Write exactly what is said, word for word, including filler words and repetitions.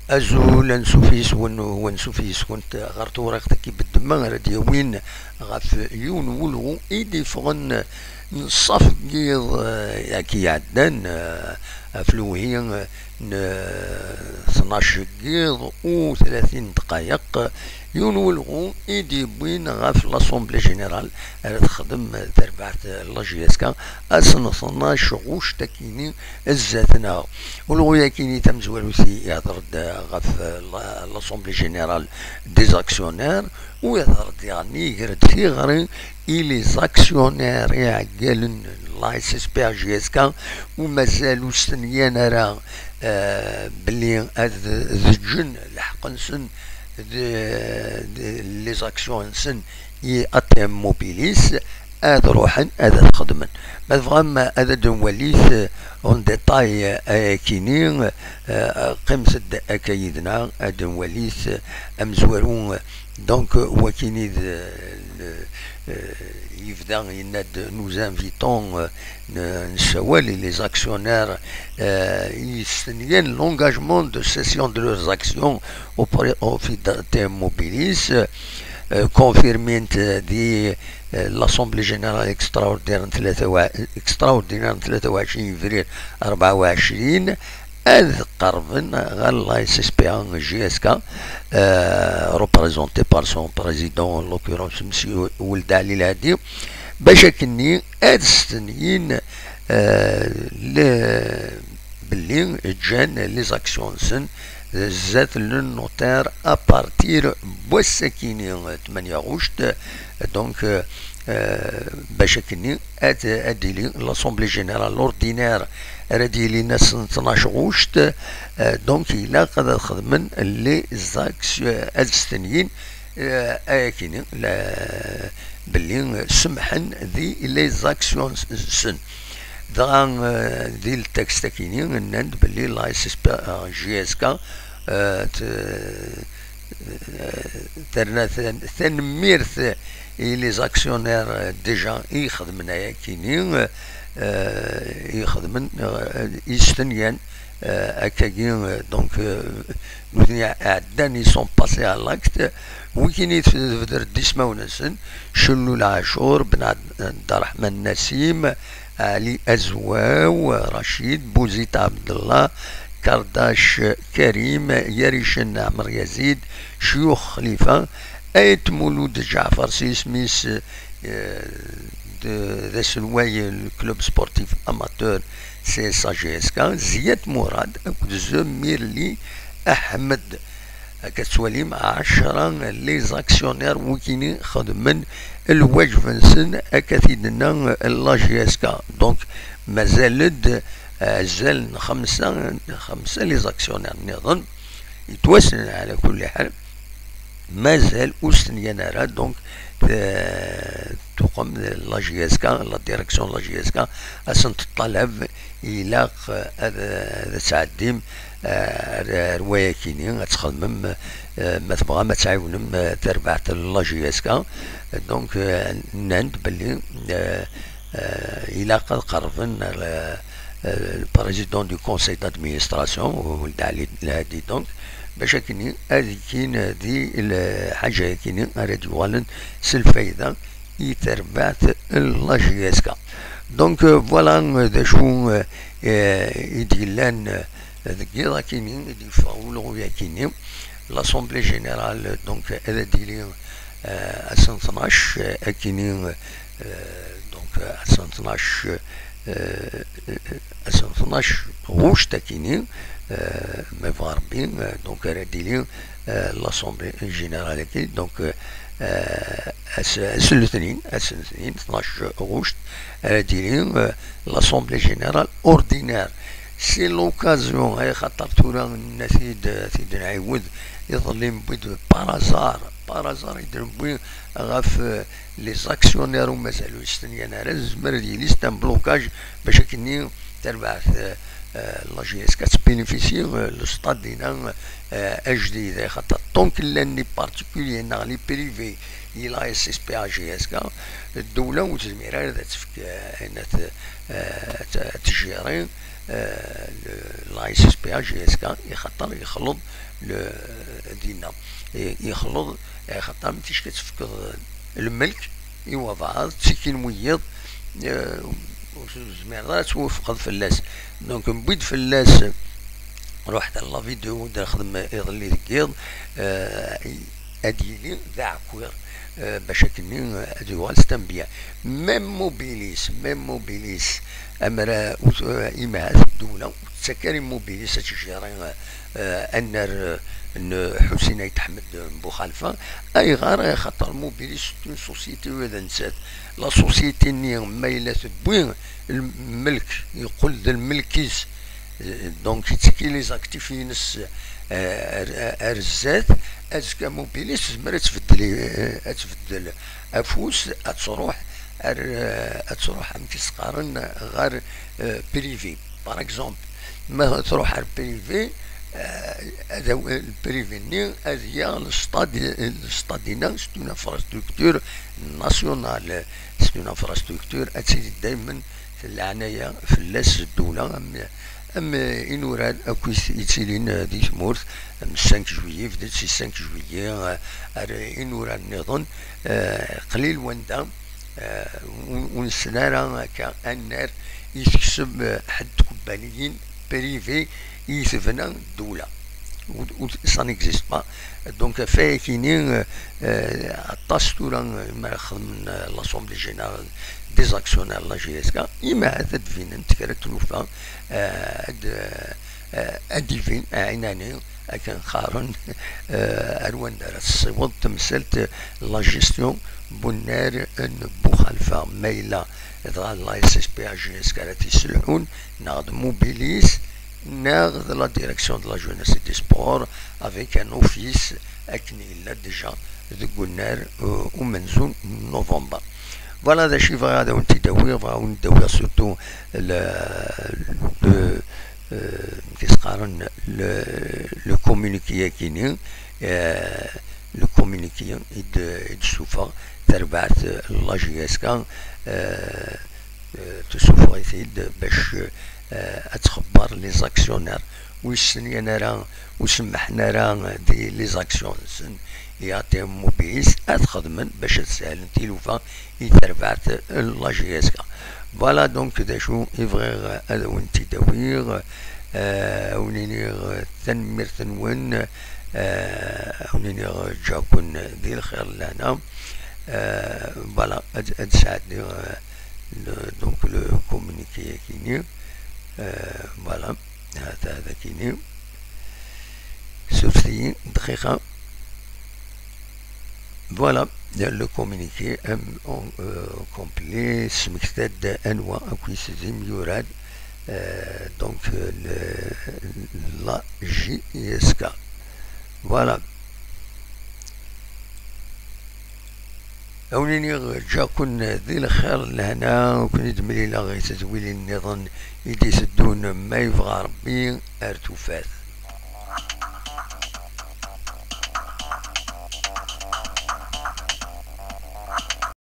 Azul, ansuf yes-wen, u ansuf yes-went ɣer tewriqt-agi n ddemma ara d-yawin ɣef yiwen n wulɣu i d-iffɣen n ṣṣaf n yiḍ, eh, i iɛeddan, eh, ɣef lewhi, eh, n, eh, tnac n yiḍ u tlatin dqayeq, yiwen n wulɣu i d-yewwin ɣef l'Assemblée Générale ara texdem terbaɛt n la J S K ass n tnac ɣuct akini zdat-neɣ. Ulɣu-yakini tamezwarut ihder-d ɣef la, l'Assemblée Générale des actionnaires, u ihder-d diɣen iger-d tiɣri i les actionnaires iɛeggalen n la S S P A J S K, u mazal ur stenyan ara, eh, belli ad d-ǧǧen lḥeqq-nsen d, d les actions-nsen i A T M Mobilis, ad ruḥen ad xedmen. Ma tebɣam ad d-nwalit, eh, en détail, eh, ayakini, eh, qqimet-d akka yid-neɣ, ad d-nwalit, eh, amezwaru, eh, donc, eh, wakini d, d, eh, yebda yenna-d, nous invitons, eh, n-, nessawal i les actionnaires, eh, yestenyan l'engagement de cession de leurs actions au pro-, au profit d'A T M Mobilis, eh, confirment di, eh, l'Assemblée Générale Extraordinaire n tlata wa-, Extraordinaire n tlata u ɛecrin yebrir rebɛa u ɛecrin, ad qerben ɣer la S S P A J S K, eh, représenté par son président, en l'occurrence, Monsieur Weld Ali Lhadi, bac akkenni ad stenyin, eh, le, belli ǧǧan les actions-nsen zdat le notaire à partir n wass-akini, tmanya ɣuct, donc, eh, bac akkenni ad, ad d-tili l'Assemblée Générale ordinaire ara d-yilin ass n tnac ɣuct, eh, donc ilaq ad xedmen les actions, ad stenyin, eh, ayakini, la, belli semḥen di les actions-nsen. Dɣa, eh, di le texte-akini, nnan-d belli la S S P A J S K, eh, t-, eh, terna tan-, tanemmirt i les actionnaires, eh, déjà i ixedmen ayakini, eh, i ixedmen, eh, i stenyan, eh, akkagi, eh, donc, eh, nutni ɛeddan, ils sont passés à l'acte. Wikini tebder-d ismawen-nsen: Cellul Ɛacur, Ben Ad-, Dda Ṛeḥman Nasim, Ali Azwaw, Racid, Bouzid Abdallah, Kardac Karim, Yaricen Ɛmer Yazid, Ceyux Xlifa, Ayt Mulud Ǧaɛfar s yisem-is, eh, d, d aselway n club sportif amateur C S A J S K, Ziyad Murad akked Zemirli Aḥmed. Akka tettwalim, ɛecra les actionnaires wikini xedmen lwajeb-nsen, akka t-id-tenna la J S K. Donc, mazal-d, eh, azal n xemsa, xemsa les actionnaires nniḍen yettwassnen ɛla kulli ḥal. Mazal ur stenyan ara, donc, te-, tuqem la J S K, la direction de la J S K, ad sen-teṭṭalab, ilaq ad, ad tɛeddim, eh, ar, ar wayakini, ad txedmem, eh, ma tebɣam ad tɛiwnem, eh, tarbaɛt n la J S K. Donc, eh, nnan-d belli, eh, eh, ilaq ad qerben ar, eh, le président du conseil d'administration, Weld Ali Lhadi, donc, bac akkenni ad kkin di lḥaǧa-yakini ara d-yuɣalen s lfayda i terbaɛt n la J S K. Donc, euh, voilà, euh, d acu, euh, euh, i d-yellan, euh, deg yiḍ-akini, i d-yeffeɣ ulɣu-yakini. L'Assemblée Générale, donc, ad d-tili, euh, ass n tnac, euh, akini, euh, donc, euh, ass n tnac, euh, ass n tnac ɣuct akini, euh, ma yebɣa Rebbi, euh, donc, ara d-tili, euh, l'Assemblée Générale-agi, donc, euh, ass, ass n letnin, ass n letnin, tnac ɣuct, ara d-tili, euh, l'Assemblée Générale ordinaire. C'est l'occasion, ay xaṭer tura nenna-t-id, t-id-nɛiwed, iḍelli newwi-d par hasard, par hasard i d-newwi ɣef, euh, les actionnaires u mazal ur stenyan ara, tezmer ad yili c'est un blocage bac akkenni terbaɛt, euh, euh, la J S K ad tbénéficier, euh, le stade-ina, euh, ajdid, ay xaṭer tant que llan les particuliers neɣ les privés i la S S P A J S K, ddewla ur tezmir ara ad tefk, euh, ayen ad t-, euh, ad t-, ad tjiri, euh, le- la S S P A J S K, ixaṭer yexleḍ le- dinna. I- Yexleḍ, ixaṭer mi ticka tefkeḍ lmelk i wabaɛḍ, ttikin wiyiḍ, euh, ur tezmireḍ ara ad twufqeḍ fell-as. Donc, newwi-d fell-as, ruḥet ar la vidéo d nexdem iḍelli deg yiḍ, euh, ad yili d aɛekkiḍ, euh, bac akkenni, euh, ad yuɣal s tambya. Même Mobilis, même Mobilis, amra, euh, imhat ddewla, ur tettak ara i Mobilis ad tjiri, euh, euh, annar, euh, n Ḥusin Ayt Ḥmed n Buxalfa. Ayɣer? Axaṭer Mobilis c'est une société ula d nettat. La société-nni ma yella tewwi lmelk, yeqqel d lmelk-is, euh, donc yettekki les actifs-ines, euh, ar, ar zdat, azekka Mobilis tezmer ad tbeddel, euh, ad tbeddel afus, ad truḥ ar, euh, ad truḥ amek i s-qqaren ɣer, euh, privé. Par exemple, ma truḥ ar privé, euh, ad aw- le privé-nni ad yaɣ le stade, le stade-inna, c'est une infrastructure nationale, c'est une infrastructure ad tili daymen leɛnaya fell-as ddewla, am, am inurar akk yettilin di tmurt, am cinq juillet, bdiet si cinq juillet, euh, ar inurar nniḍen, euh, qlil wanda, euh, ur, ur nessen ara akka annar i tekseb, euh, ḥedd tkubbaniyin privé i tebna ddewla. Ur, ur, ça n'existe pas. Donc, ɣef wayagi-nni, euh, euh, aṭas tura, euh, mi ara xedmen, euh, l'Assemblée Générale des Actionnaires, la J S K, imhat ad d-binent kra n tlufa, euh, ad, euh, ad d-ibin ɛinani akken qqaren, euh, ar wanda ara tessiweḍ temsalt, euh, la gestion n unnar n Buxalfa, ma yella dɣa la S S P A J S K ara t-yesselḥun, neɣ d Mobilis, neɣ d la direction de la jeunesse et des sports, avec un office akken yella déjà deg unnar, euh, umenzu n novembre. Voilà d acu i bɣiɣ ad awen-t-id-awiɣ, bɣiɣ ad awen-d-awiɣ surtout le, le, euh, amek i s-qqaren, le, le communiqué-agi-nni, euh, le communiqué i d-, i d-tessufeɣ terbaɛt, euh, la J S K, euh, euh, tessufeɣ-it-id bac, euh, ad txebber les actionnaires. Ur ssenyan ara, ur semmaḥen ara di les actions-nsen i A T M Mobilis ad xedmen bac ad sehlen tilufa i terbaɛt n la J S K. Voilà, donc, d acu i bɣiɣ ad awen-t-id-awiɣ, euh, ad wen-iniɣ tanemmirt-nwen, euh, ad wen-iniɣ ǧǧiɣ-ken di lxir d lehna. Euh, voilà, ad, ad sɛeddiɣ, euh, le, donc, le communiqué-agi-nni. Euh, voilà, هذا هذا كيني. سورتي دقيقة. Voilà, le communiqué, euh, en, euh, complet, smekta-d anwa akk i s-d imyurar, euh, donc, euh, le, la J S K. Voilà. Ad wen-iniɣ ǧǧiɣ-ken di lxir d lehna, ur ken-id-mlileɣ i tedwilin nniḍen i d-iteddun, ma yebɣa Rebbi, ar tufat.